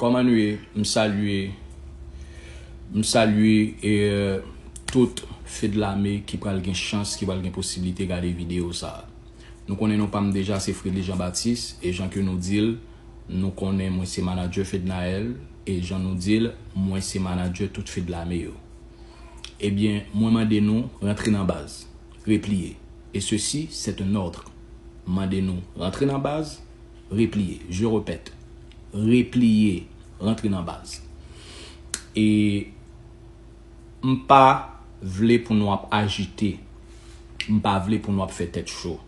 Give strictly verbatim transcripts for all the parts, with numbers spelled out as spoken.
Kòman nou ye? M salye, m salye e tout Fedlame ki pral gen chans, ki pral gen posiblite gade videyo sa a. Nou konnen non pa m deja se Fredly Jean Baptiste, e jan ke nou di l, nou konnen mwen se manadjè Fednaelle, e jan nou di l, mwen se manadjè tout Fedlame yo. Ebyen, mwen mande nou rantre nan baz, repliye. Et ceci, c'est un ordre. Mande nou rantre nan baz, repliye. Je répète, repliye, rantre nan baz. E m pa vle pou nou ap ajite, m pa vle pou nou ap fè tèt cho.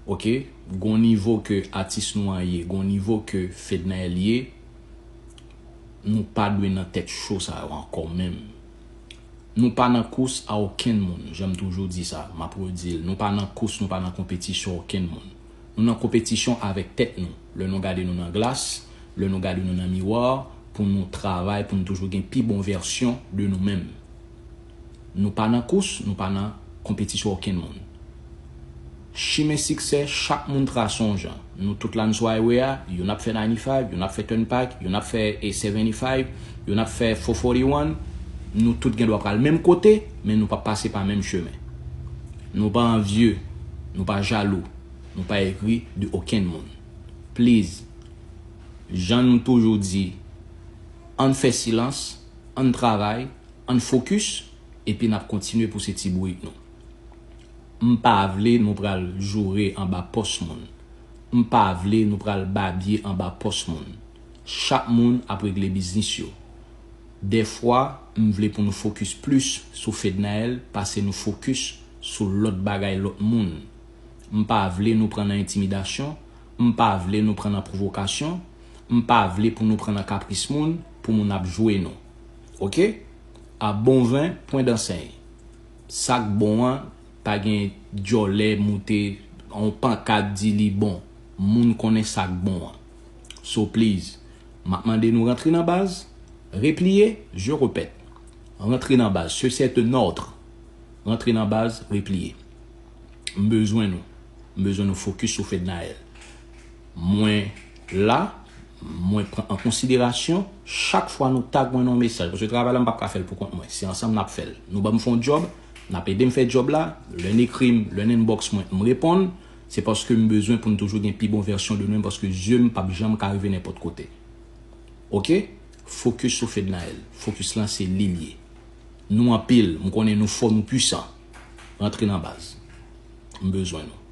Oke? Gon nivo ke atis nou an ye, gon nivo ke Fednaelle ye, nou pa dwe nan tèt cho sa yo ankò menm. Nou pa nan kous a okenn moun, jan m toujou di sa, m ap redi l. Nou pa nan kous, nou pa nan konpetisyon okenn moun. Nou nan konpetisyon avèk tèt nou. Lè nou gade nou nan glas, lè nou gade nou nan miwa, pou nou travay, pou nou toujou gen pi bon vèsyon de nou menm. Nou pa nan kous, nou pa nan konpetisyon okenn moun. Chimen siksè, chak moun trase yon jan. Nou tout la n sou highway a, youn ap fè ninety-five, youn ap fè turnpike, youn ap fè seventy-five, youn ap fè four forty-one. Nou tout gen dwa pral menm kote, men nou p ap pase pa menm chemen. Nou pa anvye, nou pa jalou, nou pa egri de okenn moun. Please, jan nou toujou di, ann fè silans, ann travay, ann fokis, epi n ap kontinye pouse ti bourik nou. M pa vle nou pral joure anba pòs moun. M pa vle nou pral babye anba pòs moun. Chak moun ap regle biznis yo. Dèfwa, m vle pou nou fokis plis sou Fednaelle pase nou fokis sou lòt bagay lòt moun. M pa vle nou pran nan entimidasyon, m pa vle nou pran nan pwovokasyon, m pa vle pou nou pran nan kapris moun, pou moun ap jwe nou. Oke? A bon ven, pwen dansèy. Sa k bon an, pa gen djòlè moute yon pankat di li bon. Moun konnen sa k bon an. So please, m ap mande nou rantre nan baz, repliye, je répète. Rantre nan baz, ceci est un ordre. Rantre nan baz, repliye. M bezwen nou. M bezwen nou fokis sou Fednaelle. Mwen la, mwen pran an konsiderasyon chak fwa nou tag mwen nan yon mesaj. Paske travay la, m p ap ka fè l pou kont mwen. Se ansanm n ap fè l. Nou ban m fè yon djòb, n ap ede m fè djòb la. Lè n ekri m, lè n inbox mwen, m reponn. Se paske m bezwen pou n toujou gen pi bon vèsyon de nou menm, paske zye m p ap janm ka rive nenpòt kote. Oke? Fokis sou Fednaelle. Fokis lan se li l ye. Nou anpil, m konnen nou fò, nou pwisan. Rantre nan baz. M bezwen nou.